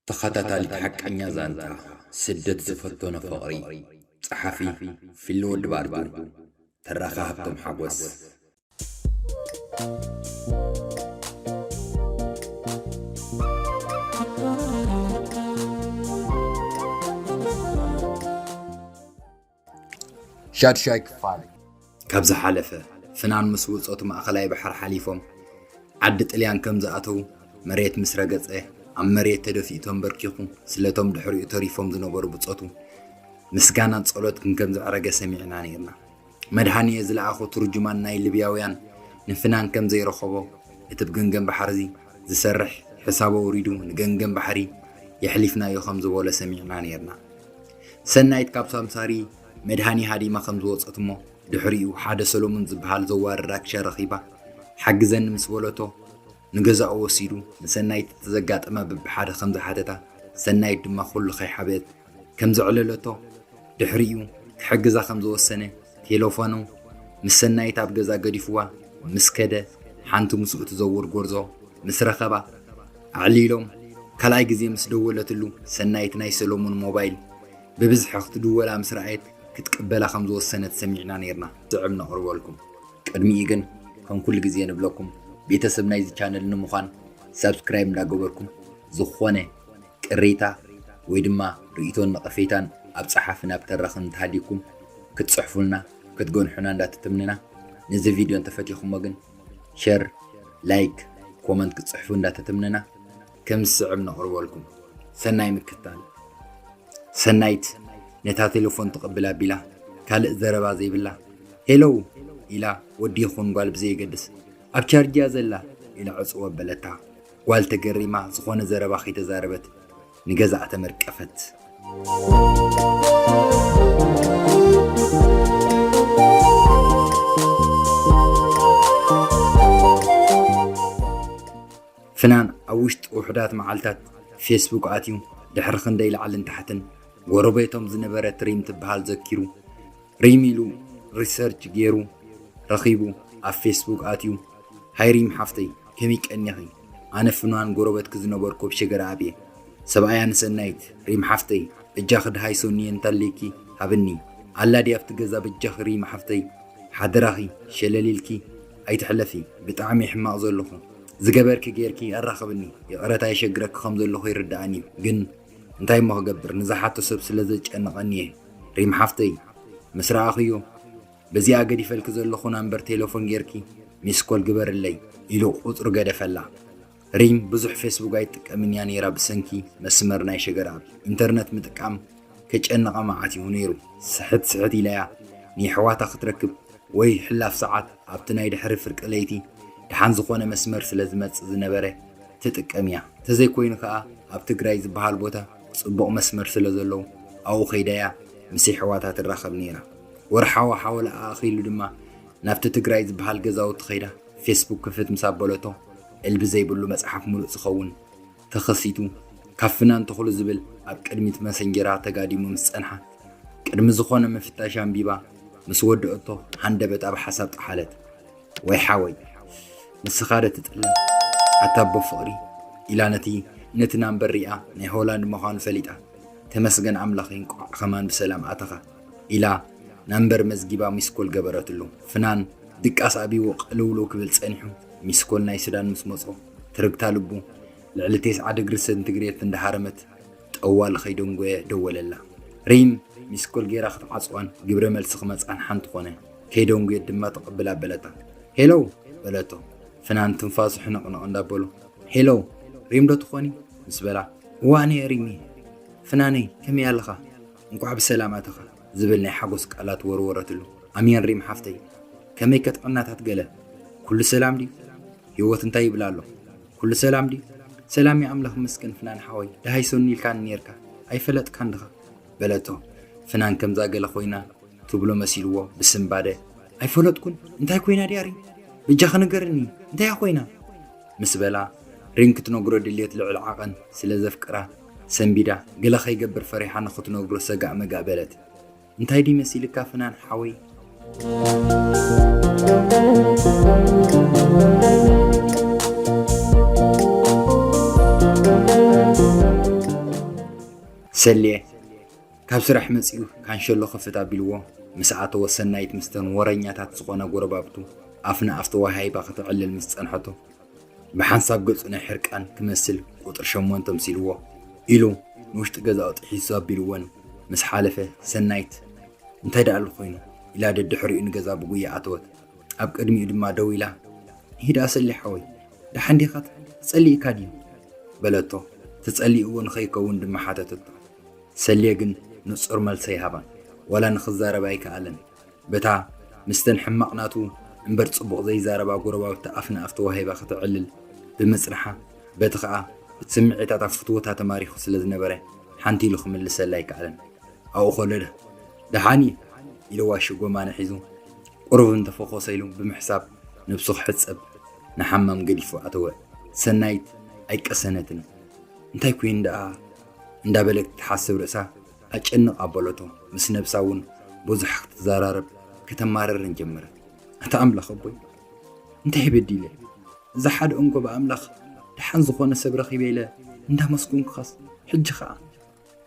ተኸታታሊት ሓቀኛ ዛንታ ስደት ዝፈተኖ ፍቕሪ። ጸሓፊ ፊሊ ወዲ ባርዱ። ተራኺ ሃብቶም ሓጎስ። ሻድሻይ ክፋል። ካብ ዝሓለፈ፣ ፍናን ምስ ብጾቱ ማእከላይ ባሕሪ ሓሊፎም ዓዲ ጥልያን ከም ዝኣተዉ፣ መሬት ምስ ረገጸ፣ ኣብ መሬት ተደፊኡ ተንበርኪኹ ስለቶም ድሕሪኡ ተሪፎም ዝነበሩ ብጾቱ ምስጋናን ጸሎትን ከም ዘዕረገ ሰሚዕና ነይርና። መድሃንየ ዝለኣኾ ትርጁማን ናይ ሊብያውያን ንፍናን ከም ዘይረኸቦ፣ እቲ ብገንገን ባሕሪ ዝሰርሕ ሕሳብ ኣውሪዱ ንገንገን ባሕሪ የሕሊፍናዮ ከም ዝበሎ ሰሚዕና ነይርና። ሰናይት ካብ ሳምሳሪ መድሃኒ ሃዲማ ከም ዝወጸት እሞ፣ ድሕሪኡ ሓደ ሰሎሙን ዝበሃል ዘዋርድ ኣክሻ ረኺባ፣ ሓግዘኒ ምስ በለቶ፣ ንገዛኡ ወሲዱ ንሰናይት እቲ ዘጋጠማ በብሓደ ከም ዝሓተታ፣ ሰናይት ድማ ኩሉ ከይሓበአት ከም ዘዕለለቶ፣ ድሕሪኡ ክሕግዛ ከም ዝወሰነ፣ ቴሌፎኑ ምስ ሰናይት ኣብ ገዛ ገዲፍዋ ምስ ከደ፣ ሓንቲ ምስኡ ትዘውር ጎርዞ ምስ ረኸባ፣ ኣዕሊሎም ካልኣይ ግዜ ምስ ደወለትሉ፣ ሰናይት ናይ ሰሎሙን ሞባይል ብብዝሒ ክትድወላ ምስ ረኣየት፣ ክትቅበላ ከም ዝወሰነት ሰሚዕና ነይርና። ዝዕም ነቕርበልኩም። ቅድሚኡ ግን፣ ከም ኩሉ ግዜ ንብለኩም፣ ቤተሰብ ናይዚ ቻነል ንምዃን ሳብስክራይብ እንዳገበርኩም፣ ዝኾነ ቅሬታ ወይ ድማ ርእይቶን ነቐፌታን ኣብ ጸሓፍን ኣብ ተራኽን እንተሃልዩኩም፣ ክትጽሕፉልና፣ ክትገንሑና እንዳተተምነና፣ ነዚ ቪድዮ እንተፈቲኹሞ ግን፣ ሸር፣ ላይክ፣ ኮመንት ክትጽሕፉ እንዳተተምነና፣ ከም ዝስዕብ ነቕርበልኩም። ሰናይ ምክትታል። ሰናይት ነታ ቴሌፎን ትቕብል ኣቢላ፣ ካልእ ዘረባ ዘይብላ፣ "ሄሎ" ኢላ፣ ወዲ ይኹን ጓል ብዘየገድስ፣ "ኣብ ቻርጅ እያ ዘላ" ኢላ ዕጽው ኣበለታ። ጓል ተገሪማ፣ ዝኾነ ዘረባ ከይተዛረበት፣ ንገዛኣ ተመርቀፈት። ፍናን ኣብ ውሽጢ ውሑዳት መዓልታት ፌስቡክ ኣትዩ፣ ድሕሪ ክንደይ ላዕልን ታሕትን ጎረቤቶም ዝነበረት ሪም ትበሃል ዘኪሩ፣ ሪም ኢሉ ሪሰርች ገይሩ ረኺቡ፣ ኣብ ፌስቡክ ኣትዩ፣ "ሃይ ሪም ሓፍተይ፣ ከመይ ቀኒኺ? ኣነ ፍናን ጎረቤትኪ ዝነበርኩ ኣብ ሸገር ኣብ እየ። ሰብኣያ ንሰናይት፣ ሪም ሓፍተይ፣ በጃኺ ደሃይ ሶኒ እንተልይኪ ሃብኒ። ኣላ ድያ ኣብቲ ገዛ በጃኺ ሪም ሓፍተይ? ሓደራኺ፣ ሸለል ኢልኪ ኣይትሕለፊ፣ ብጣዕሚ እየ ሕማቕ ዘለኹ። ዝገበርኪ ጌርኪ ኣራኽብኒ። ይቕረታ የሸግረኪ ከም ዘለኹ ይርድኣኒ እዩ፣ ግን እንታይ እሞ ክገብር፣ ንዝሓቶ ሰብ ስለ ዘጨንቐኒ እየ። ሪም ሓፍተይ፣ ምስ ረኣኽዮ፣ በዚኣ ገዲፈልኪ ዘለኹ ናምበር ቴሌፎን ጌርኪ ሚስኮል ግበርለይ" ኢሉ ቁጽሩ ገደፈላ። ሪም ብዙሕ ፌስቡክ ኣይትጥቀምን እያ ነይራ፣ ብሰንኪ መስመር ናይ ሸገር ኣብ ኢንተርነት ምጥቃም ከጨንቓ መዓት እዩ ነይሩ። ስሕት ስሕት ኢላ እያ ንየሕዋታ ክትረክብ ወይ ሕላፍ ሰዓት ኣብቲ ናይ ድሕሪ ፍርቂ ለይቲ ደሓን ዝኾነ መስመር ስለ ዝመጽእ ዝነበረ ትጥቀም እያ። እንተዘይኮይኑ ከኣ ኣብ ትግራይ ዝበሃል ቦታ ጽቡቕ መስመር ስለ ዘለዉ ኣብኡ ከይዳ እያ ምስ የሕዋታ ትራኸብ ነይራ። ወርሓዊ ሓወላኣ ኣኺሉ ድማ ናብቲ ትግራይ ዝበሃል ገዛውቲ ከይዳ ፌስቡክ ክፍት ምስ ኣበለቶ፣ ዕልቢ ዘይብሉ መጽሓፍ ምሉእ ዝኸውን ተኸሲቱ፣ ካብ ፍናን ተኽሉ ዝብል ኣብ ቅድሚት መሰንጀራ ተጋዲሙ ምስ ጸንሓ፣ ቅድሚ ዝኾነ ምፍታሽ ኣንቢባ ምስ ወደአቶ፣ ሃንደበት ኣብ ሓሳብ ጠሓለት። "ወይ ሓወይ፣ ንስኻ ዶ ትጥለም? ኣታ ኣቦ ፍቕሪ" ኢላ፣ ነቲ፣ ነቲ ናምበር ሪኣ፣ ናይ ሆላንድ ምዃኑ ፈሊጣ፣ "ተመስገን ኣምላኸይ፣ እንቋዕ ከማን ብሰላም ኣተኻ" ኢላ ናምበር መዝጊባ ሚስኮል ገበረትሉ። ፍናን ድቃስ ኣብይዎ ቅልውልው ክብል ጸኒሑ፣ ሚስኮል ናይ ሱዳን ምስ መጾ፣ ትርግታ ልቡ ልዕሊ ተስዓ ድግሪ ሰንቲግሬድ እንዳሃረመት፣ ጠዋሊ ከይደንጎየ ደወለላ። ሪም ሚስኮል ጌራ ክትዓጽዋን ግብረ መልሲ ክመጽኣን ሓንቲ ኮነ። ከይደንጎየት ድማ ተቐብል ኣበለታ። "ሄሎ" በለቶ። ፍናን ትንፋሱ ሕንቕንቕ እንዳበሎ፣ "ሄሎ፣ ሪም ዶ ትኾኒ?" ምስ በላ፣ "እዋእ፣ ኣነ እየ ሪሚ። ፍናነይ፣ ከመይ ኣለኻ? እንቋዕ ብሰላም ኣተኻ" ዝብል ናይ ሓጎስ ቃላት ወርወረትሉ። "ኣሜን ሪም ሓፍተይ፣ ከመይ ከ ጥዕናታት ገለ? ኩሉ ሰላም ድዩ? ህይወት እንታይ ይብል ኣሎ? ኩሉ ሰላም ድዩ?" "ሰላም እዩ ኣምላኽ ይመስገን ፍናን ሓወይ፣ ደሃይ ሶኒ ኢልካኒ ኔርካ፣ ኣይፈለጥካን ድኻ?" በለቶ። ፍናን ከምዛ ገለ ኮይና ትብሎ መሲልዎ ብስንባደ፣ "ኣይፈለጥኩን፣ እንታይ ኮይና ድያ ሪም? በጃኺ ንገርኒ፣ እንታይ እያ ኮይና?" ምስ በላ፣ ሪም ክትነግሮ ድልየት ልዕሊ ዓቐን ስለ ዘፍቅራ ሰንቢዳ፣ ገለ ከይገብር ፈሪሓ ንኽትነግሮ ሰጋእ መጋእ በለት። "እንታይ ድዩ መሲልካ ፍናን ሓወይ?" ሰልየ ካብ ስራሕ መጺኡ ካንሸሎ ክፍት ኣቢልዎ ምስ ኣተወ፣ ሰናይት ምስተን ወረኛታት ዝኾና ጎረባብቱ ኣፍ ንኣፍ ተወሃሂባ ከተዕልል ምስ ጸንሐቶ፣ ብሓንሳብ ገጹ ናይ ሕርቃን ክመስል ቁጽሪ ሸሞንተ ኣምሲልዎ ኢሉ ንውሽጢ ገዛኡ ጥሒሱ ኣቢልወን ምስ ሓለፈ፣ ሰናይት እንታይ ደኣ ኣሎ ኮይኑ ኢላ ደድሕሪኡ ንገዛ ብጉያ ኣተወት። ኣብ ቅድሚኡ ድማ ደው ኢላ፣ "ይህ ደኣ ሰሌ ሓወይ፣ ደሓን ዲኻ? ተጸሊእካ ድዩ?" በለቶ። ተጸሊእዎ ንኸይከውን ድማ ሓተተቶ። ሰሌ ግን ንጹር መልሲ ኣይሃባን፣ ዋላ ንኽዛረብ ኣይከኣለን። በታ ምስተን ሕማቕ ናቱ እምበር ጽቡቕ ዘይዛረባ ጎረባብቲ ኣፍ ንኣፍ ተዋሂባ ከተዕልል ብምጽንሓ፣ በቲ ኸኣ ስምዒታታ ፍትወታ ተማሪኹ ስለ ዝነበረ፣ ሓንቲ ኢሉ ክምልሰላ ኣይከኣለን። ኣብኡ ከሎ ደ-፣ "ደሓን እዩ?" ኢልዋ ሽጎማነ ሒዙ፣ ቁሩብ እንተፈኾሰ ኢሉ ብምሕሳብ ነብሱ ክሕጸብ ንሓማም ገዲፉ ኣተወ። ሰናይት ኣይቀሰነትን። "እንታይ ኮይኑ ደኣ?" እንዳበለት ክትሓስብ ርእሳ ኣጨንቕ ኣበለቶ። ምስ ነብሳ እውን ብዙሕ ክትዘራረብ ከተማርርን ጀመረት። "ኣታ ኣምላኽ ኣቦይ፣ እንታይ በዲለ? እዚ ሓደ እንኮ ብኣምላኽ ደሓን ዝኾነ ሰብ ረኺበ ኢለ እንዳመስገንኩኻስ፣ ሕጂ ኸኣ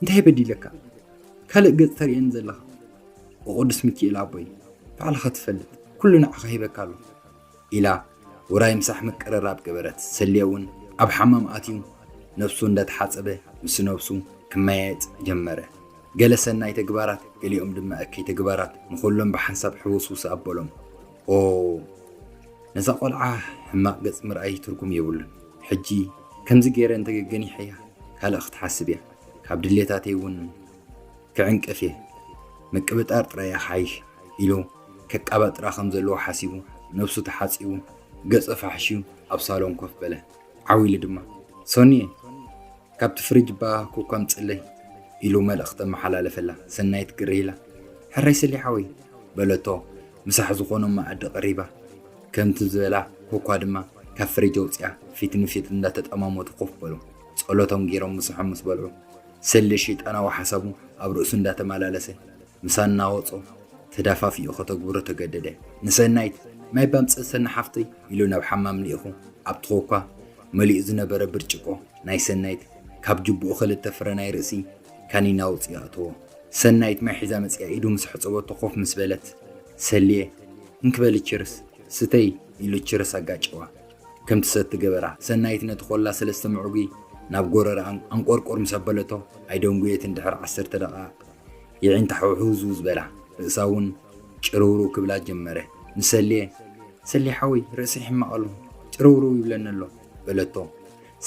እንታይ በዲለካ? ካልእ ገጽ ተርእየኒ ዘለኻ? ብቕዱስ ሚካኤል ኣቦይ፣ ባዕልኻ ትፈልጥ፣ ኩሉ ንዓኻ ሂበካ ኣለኹ" ኢላ ውራይ ምሳሕ ምቅርራብ ገበረት። ሰልየ እውን ኣብ ሓማም ኣትዩ ነብሱ እንዳተሓጸበ ምስ ነብሱ ክመያየጥ ጀመረ። ገለ ሰናይ ተግባራት፣ ገሊኦም ድማ እከይ ተግባራት ንኹሎም ብሓንሳብ ሕውስውስ ኣበሎም። ኦ፣ ነዛ ቆልዓ ሕማቕ ገጽ ምርኣይ ትርጉም የብሉን። ሕጂ ከምዚ ገይረ እንተገገኒሐያ ካልእ ክትሓስብ እያ። ካብ ድሌታተይ እውን ክዕንቅፍ እየ። ምቅብጣር ጥራይ እያ ክሓይሽ ኢሉ ከቃባጥራ ከም ዘለዎ ሓሲቡ ነብሱ ተሓጺቡ ገጹ ፋሕሽዩ ኣብ ሳሎን ኮፍ በለ። ዓው ኢሉ ድማ፣ "ሶኒየ፣ ካብቲ ፍሪጅ እባ ኮኳ ኣምጽለይ" ኢሉ መልእኽቲ ኣመሓላለፈላ። ሰናይት ግርህ ኢላ፣ "ሕራይ ሰሌ ሓወይ" በለቶ። ምሳሕ ዝኾኖም መኣዲ ቀሪባ ከምቲ ዝበላ ኮኳ ድማ ካብ ፍሪጅ ኣውጺኣ ፊት ንፊት እንዳተጠማመቱ ኮፍ በሉ። ጸሎቶም ገይሮም ምሳሖም ምስ በልዑ፣ ሰሌ ሸይጣናዊ ሓሳቡ ኣብ ርእሱ እንዳተመላለሰ ምሳና ወጾ ተዳፋፊኡ ከተግብሮ ተገደደ። ንሰናይት፣ "ማይ ባምጽእ ሰኒ ሓፍተይ" ኢሉ ናብ ሓማም ልኢኹ ኣብቲ ኮኳ መሊኡ ዝነበረ ብርጭቆ ናይ ሰናይት ካብ ጅብኡ ክልተ ፍረ ናይ ርእሲ ካኒና ኣውጺኡ ኣእተዎ። ሰናይት ማይ ሒዛ መጺኣ ኢዱ ምስ ሕጸበቶ ኮፍ ምስ በለት፣ ሰልየ፣ "እንክበሊ ችርስ፣ ስተይ" ኢሉ ችርስ ኣጋጨዋ። ከም ትሰቲ ገበራ። ሰናይት ነቲ ኮላ ሰለስተ ምዕጉይ ናብ ጎረረኣ ኣን-፣ ኣንቆርቆር ምስ ኣበለቶ፣ ኣይደንጉየትን ድሕሪ ዓሰርተ ደቓቕ የዒንታ ሕውሕው ዝበላ፣ ርእሳ እውን ጭርውርው ክብላ ጀመረ። ንሰልየ፣ "ሰልየ ሓወይ፣ ርእሰይ ይሕመቕ ኣሎ፣ ጭርውርው ይብለኒ ኣሎ" በለቶ።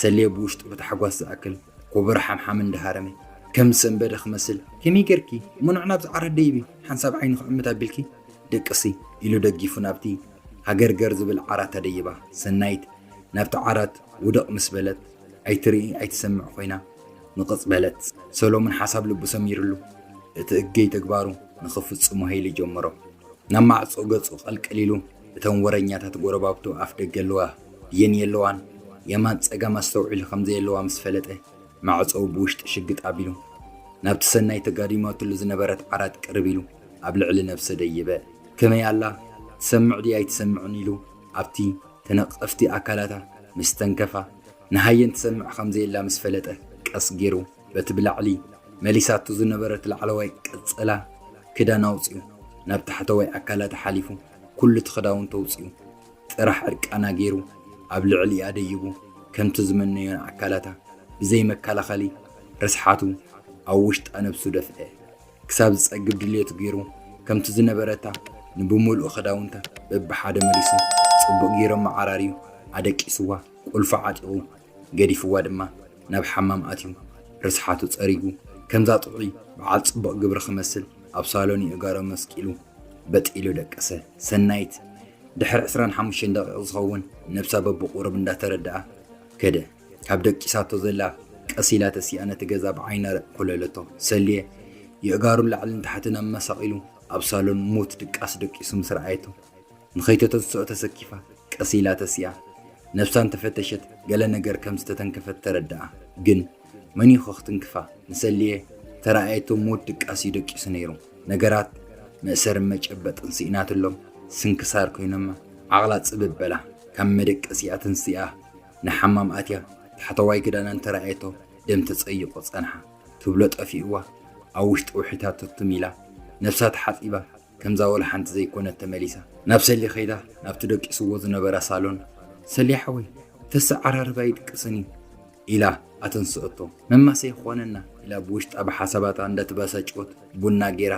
ሰልየ ብውሽጡ ብታሕጓስ ዝኣክል ኮቦሮ ሓምሓም እንዳሃረመ፣ ከም ሰንበደ ክመስል፣ "ከመይ ጌርኪ? እሞ ንዑ ናብዚ ዓራት ደይቢ፣ ሓንሳብ ዓይኒ ክዕምት ኣቢልኪ ደቅሲ" ኢሉ ደጊፉ ናብቲ ሃገርገር ዝብል ዓራት ኣደይባ። ሰናይት ናብቲ ዓራት ውድቕ ምስ በለት፣ ኣይትርኢ ኣይትሰምዕ ኮይና ንቕጽ በለት። ሰሎሙን ሓሳብ ልቡ ሰሚርሉ፣ እቲ እገይ ተግባሩ ንኽፍጽሞ ሃይሊ ጀመሮ። ናብ ማዕጾ ገጹ ቀልቅል ኢሉ፣ እተን ወረኛታት ጎረባብቱ ኣፍ ደገ ኣለዋ ድየን የለዋን፣ የማን ጸጋም ኣስተውዒሉ ከም ዘየለዋ ምስ ፈለጠ፣ ማዕጾኡ ብውሽጢ ሽግጥ ኣቢሉ፣ ናብቲ ሰናይት ተጋዲማትሉ ዝነበረት ዓራት ቅርብ ኢሉ፣ ኣብ ልዕሊ ነብሰ ደይበ። "ከመይ ኣላ? ትሰምዕ ድያ ኣይትሰምዕን?" ኢሉ ኣብቲ ተነቐፍቲ ኣካላታ ምስ ተንከፋ፣ ንሃየን ትሰምዕ ከም ዘየላ ምስ ፈለጠ፣ ቀስ ገይሩ በቲ ብላዕሊ መሊሳቱ ዝነበረት ላዕለዋይ ቀጸላ ክዳን ኣውጺኡ፣ ናብ ታሕተዋይ ኣካላታ ሓሊፉ፣ ኩሉ እቲ ክዳውንቱ ኣውጺኡ፣ ጥራሕ ዕርቃና ገይሩ፣ ኣብ ልዕሊኣ ደይቡ፣ ከምቲ ዝመነዮን ኣካላታ ብዘይ መከላኸሊ ርስሓቱ ኣብ ውሽጣ ነብሱ ደፍአ። ክሳብ ዝጸግብ ድልየቱ ገይሩ፣ ከምቲ ዝነበረታ ንብምሉኡ ክዳውንታ በብሓደ መሊሱ፣ ጽቡቕ ገይሩ ኣመዓራርዩ ኣደቂስዋ፣ ቁልፉ ዓጢቑ፣ ገዲፍዋ ድማ ናብ ሓማም ኣትዩ፣ ርስሓቱ ጸሪጉ፣ ከምዛ ጥዑይ በዓል ጽቡቕ ግብሪ ክመስል ኣብ ሳሎን የእጋሩ መስቂሉ በጥ ኢሉ ደቀሰ። ሰናይት ድሕሪ ዕስራን ሓሙሽተን ደቂቕ ዝኸውን ነብሳ በብቑሩብ እንዳተረድኣ ከደ። ካብ ደቂሳቶ ዘላ ቀስ ኢላ ተሲኣ ነቲ ገዛ ብዓይና ኮለለቶ። ሰልየ የእጋሩ ላዕልን ታሕትን ኣመሳቒሉ ኣብ ሳሎን ሙት ድቃስ ደቂሱ ምስ ረኣየቶ፣ ንኸይተተንስኦ ተሰኪፋ ቀስ ኢላ ተሲኣ። ነብሳ እንተፈተሸት ገለ ነገር ከም ዝተተንከፈት ተረድኣ። ግን መን እዩ ኸ ክትንክፋ? ንሰልየ ተራእየቶ ሙት ድቃስ እዩ ደቂሱ ነይሩ። ነገራት መእሰርን መጨበጥን ስኢናትሎም ስንክሳር ኮይኖማ ዓቕላ ጽብብ በላ። ካብ መደቀሲኣ ተንሲኣ ንሓማም ኣትያ ታሕተዋይ ክዳና እንተረኣየቶ ደም ተጸይቆ ጸንሓ። ትብሎ ጠፊእዋ ኣብ ውሽጢ ውሒታ ትትም ኢላ ነብሳ ተሓጺባ ከምዛ ወላ ሓንቲ ዘይኮነት ተመሊሳ ናብ ሰሌ ከይዳ ናብቲ ደቂስዎ ዝነበራ ሳሎን ሰሌ ሓወይ ተሰዓራርባ ይድቅስን እዩ ኢላ ኣተንስኦቶ። መማሰይ ክኾነና ኢላ ብውሽጣ ብሓሳባታ እንዳተባሳጭወት ቡና ጌራ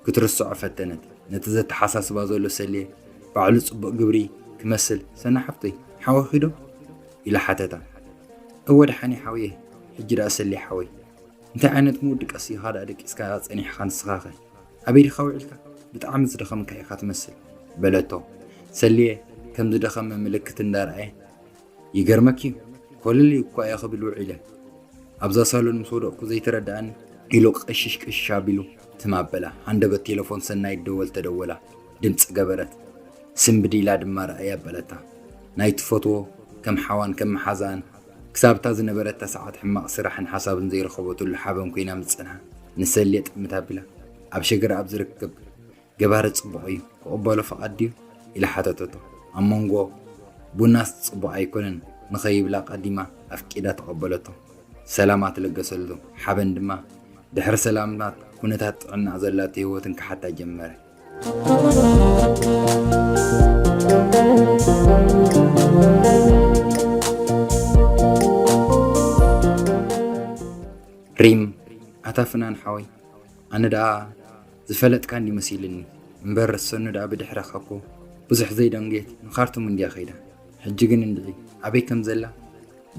ክትርስዖ ፈተነት። ነቲ ዘተሓሳስባ ዘሎ ሰሌ ባዕሉ ጽቡቕ ግብሪ ክመስል ሰና ሓፍተይ ሓወኺ ዶ ኢላ ሓተታ። እወ ደሓን ሓውየ ሕጂ ደኣ ሰሌ ሓወይ እንታይ ዓይነት ምውድቀስ ኢኻ ደኣ ደቂስካ ጸኒሕኻ ንስኻኸ ኣበይ ዲኻ ውዒልካ ብጣዕሚ ዝደኸምካ ኢኻ ትመስል በለቶ። ሰሌ ከም ዝደኸመ ምልክት እንዳረኣየ ይገርመኪ ኮለል እኳ እየ ክብል ውዒለ ኣብዛ ሳሎን ምስ ወደቕኩ ዘይተረድኣኒ ኢሉ ቀሽሽ ቀሽሽ ኣቢሉ ትም ኣበላ። ሃንደበት ቴሌፎን ሰናይት ደወል ተደወላ። ድምፂ ገበረት። ስምብድ ኢላ ድማ ረኣይ ኣበለታ። ናይ ትፈትዎ ከም ሓዋን ከም መሓዛን ክሳብ እታ ዝነበረታ ሰዓት ሕማቕ ስራሕን ሓሳብን ዘይረኸበትሉ ሓበን ኮይና ምስ ፀንሓ ንሰልየ ጥምት ኣቢላ ኣብ ሸገር ኣብ ዝርከብ ገባሪ ጽቡቕ እዩ ክቕበሎ ፍቓድ ድዩ? ኢላ ሓተተቶ። ኣብ መንጎ ቡናስ ጽቡቕ ኣይኮነን ንኸይብላ ቀዲማ ኣፍቂዳ ተቐበለቶ። ሰላማት ለገሰሉ። ሓበን ድማ ድሕሪ ሰላማት ኩነታት ጥዕና ዘላቶ ህይወትን ክሓታ ጀመረ። ሪም ኣታ ፍናን ሓወይ ኣነ ደኣ ዝፈለጥካ እንዲ መሲልኒ እምበር ሰኑ ደኣ ብድሕረኻ እኮ ብዙሕ ዘይደንጌት ንኻርቱም እንድያ ከይዳ። ሕጂ ግን እንድዒ ኣበይ ከም ዘላ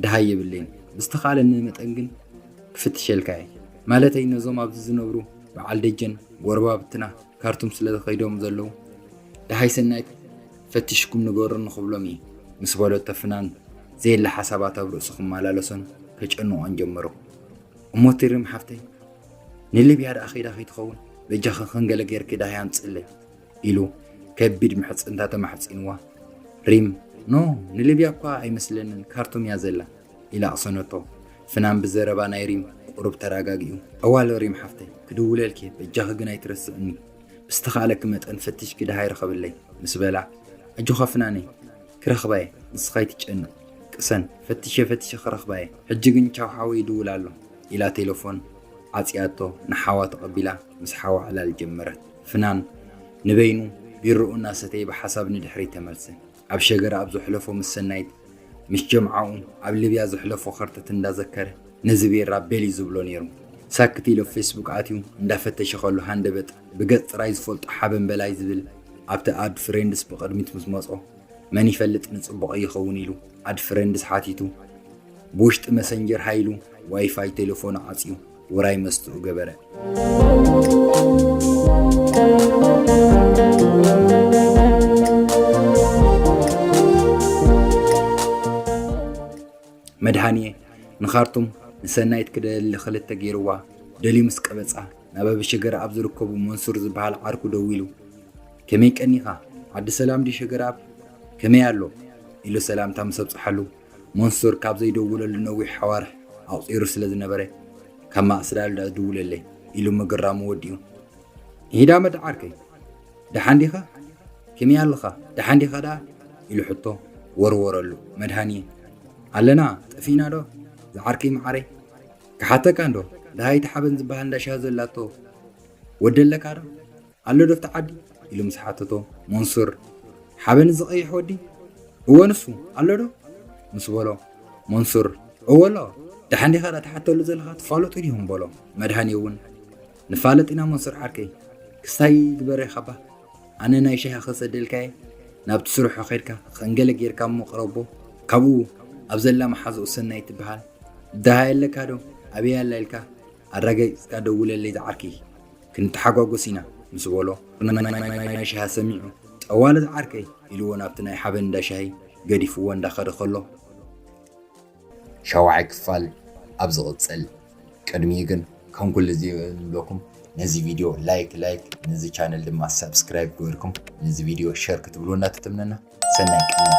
ደሃይ የብለይን። ብዝተኻእለኒ መጠን ግን ክፍትሸልካ እየ። ማለተይ ነዞም ኣብዚ ዝነብሩ በዓል ደጀን ጎረባብትና ካርቱም ስለ ዝኸይዶም ዘለዉ ደሃይ ሰናይት ፈቲሽኩም ንገሩኒ ክብሎም እየ ምስ በለቶ ፍናን ዘየለ ሓሳባት ኣብ ርእሱ ክመላለሶን ከጨንቖን ጀመሩ። እሞ እቲ ሪም ሓፍተይ ንሊብያ ደኣ ከይዳ ከይትኸውን በጃኺ ከንገለ ጌርኪ ደሃይ ኣምፅእለይ ኢሉ ከቢድ ምሕፅንታ ተማሕፂንዋ። ሪም ኖ ንሊብያ እኳ ኣይመስለንን ካርቱም እያ ዘላ ኢላ ኣቕሰነቶ። ፍናን ብዘረባ ናይ ሪም ቁሩብ ተረጋጊኡ። ጠዋሊ ሪም ሓፍተይ ክድውለልኪ እየ በጃኺ ግን ኣይትረስዕኒ። ብዝተኻእለኪ መጠን ፈቲሽኪ ደሃይ ርኸብለይ ምስ በላ ኣጆኻ ፍናነይ ክረኽባ እየ ንስኻ ኣይትጨነቕ ቅሰን ፈቲሸ ፈቲሸ ክረኽባ እየ ሕጂ ግን ቻው ሓወይ ይድውል ኣሎ ኢላ ቴለፎን ዓጽያቶ ንሓዋ ተቐቢላ ምስ ሓዋ ዕላል ጀመረት። ፍናን ንበይኑ ቢርኡ እናሰተየ ብሓሳብ ንድሕሪት ተመልሰ። ኣብ ሸገር ኣብ ዘሕለፎ ምስ ሰናይት ምስ ጀምዓኡ ኣብ ሊብያ ዘሕለፎ ከርተት እንዳዘከረ ነዚ ቤራ ቤሊ ዝብሎ ነይሩ። ሳክት ኢሉ ኣብ ፌስቡክ ኣትዩ እንዳፈተሸ ከሎ ሃንደበት ብገጽ ጥራይ ዝፈልጦ ሓበን በላይ ዝብል ኣብቲ ኣድ ፍሬንድስ ብቕድሚት ምስ መጾ መን ይፈልጥ ንጽቡቕ ይኸውን ኢሉ ኣድ ፍሬንድስ ሓቲቱ ብውሽጢ መሰንጀር ሃይሉ ዋይፋይ ቴሌፎኑ ዓጽዩ ውራይ መስትኡ ገበረ። መድሃንየ ንኻርቱም ንሰናይት ክደሊ ክልተ ገይርዋ ደልዩ ምስ ቀበጻ ናብ ኣብ ሸገር ኣብ ዝርከቡ መንሱር ዝበሃል ዓርኩ ደዊሉ ከመይ ቀኒኻ ዓዲ ሰላም ድዩ ሸገር ኣብ ከመይ ኣሎ ኢሉ ሰላምታ ምስ ኣብጽሓሉ መንሱር ካብ ዘይደውለሉ ነዊሕ ሓዋርሕ ኣቑጺሩ ስለ ዝነበረ ካብ ማእስዳሉ ደኣ ድውለለይ ኢሉ ምግራሙ ወዲኡ። ይሂዳ መድዓርከይ ደሓን ዲኻ ከመይ ኣለኻ ደሓን ዲኻ ደኣ ኢሉ ሕቶ ወርወረሉ። መድሃንየ ኣለና ጠፊእና ዶ ዝዓርከይ መዓረይ ክሓተካ እንዶ ደሃይቲ ሓበን ዝበሃል እንዳሻ ዘላቶ ወዲ ኣለካ ዶ ኣሎ ዶ ኣብቲ ዓዲ ኢሉ ምስ ሓተቶ መንሱር ሓበን እዚ ቀይሕ ወዲ እወ ንሱ ኣሎ ዶ ምስ በሎ መንሱር እወ ኣሎ ደሓን ዲኻ ዳ ትሓተሉ ዘለኻ ትፋለጡ ዲኹም በሎ። መድሃኒ እውን ንፋለጥ ኢና መንሱር ዓርከይ ክስታይ ግበረ ካባ ኣነ ናይ ሻሂ ክሰደልካየ ናብቲ ስርሑ ከድካ ከንገለ ጌርካ እሞ ቅረቦ ካብኡ ኣብ ዘላ መሓዝኡ ሰናይ ትበሃል ደሃይ ኣለካ ዶ ኣበይ ኣላ ኢልካ ኣረጋጊፅካ ደውለለይ ዝዓርከይ ክንተሓጓጎስ ኢና ምስ በሎ ናይ ሻሂ ሰሚዑ ጠዋሊ ዝዓርከይ ኢልዎ ናብቲ ናይ ሓበን እንዳ ሻሂ ገዲፍዎ እንዳኸደ ከሎ ሻውዓይ ክፋል ኣብ ዝቕፅል ቅድሚኡ ግን ከም ኩሉ ጊዜ ንብለኩም ነዚ ቪድዮ ላይክ ላይክ ነዚ ቻነል ድማ ሳብስክራይብ ገበርኩም ነዚ ቪድዮ ሸር ክትብሉ እናተተምነና ሰናይ ቅነ